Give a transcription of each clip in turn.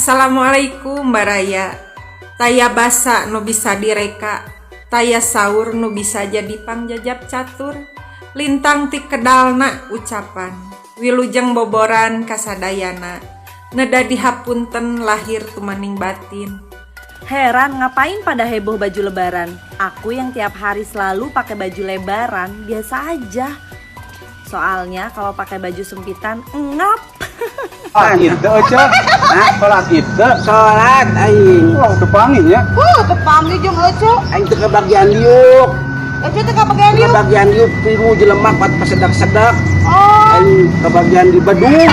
Assalamualaikum, baraya. Taya basa nu bisa direka, taya saur nu bisa jadi pangjajap catur. Lintang ti kedalna ucapan, wilujeng boboran kasadayana. Neda dihapunten lahir tumaning batin. Heran, ngapain pada heboh baju Lebaran? Aku yang tiap hari selalu pakai baju lebaran, biasa aja. Soalnya kalau pakai baju sempitan, ngap. Salat id teu, Ece? Hah? Salat id teu? Salat aing. Wah, teu panggih nya. Tepanggih jeung Ece. Aing teu kebagian diuk. Ece teh kabagian Teu diuk. kebagian diuk, piru jelema pat pasedak-sedak. Oh. Aing kebagian di bedung.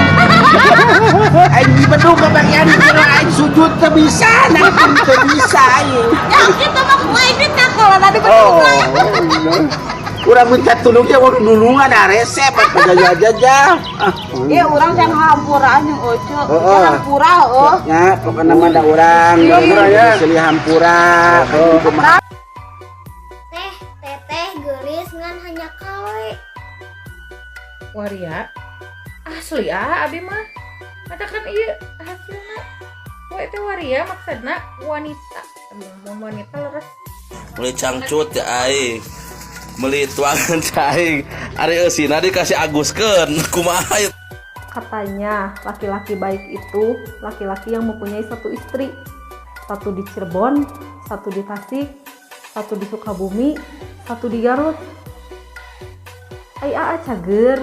Aing di bedung kebagian di bedung, aing sujud teu bisa, nangtung teu bisa aing. Ya kita mah ku aing ditakol di bedung. Oh. Urang minta tulung dia urang nulungan, ah, resep jaja-jaja. Ah. Iya, urang can hampuraan jeung Ece. Heeh. Hampura heuh. Ya, pokoknya mah da urang, Hampura, ya. Silih hampura. Kumaha. Teh, teteh geulis ngan hanya kawe. Waria asli, ah, abi mah katakan iya hasilnya wa itu waria, maksudna wanita. Abi mah mun wanita leres. Meuli cangcut ya aing. Meuli tuangan ya aing. Ari eusina dikasih aguskeun. Kumaha ieu? Katanya laki-laki baik itu laki-laki yang mempunyai satu istri. Satu di Cirebon, satu di Tasik, satu di Sukabumi, satu di Garut. Ai aa cager.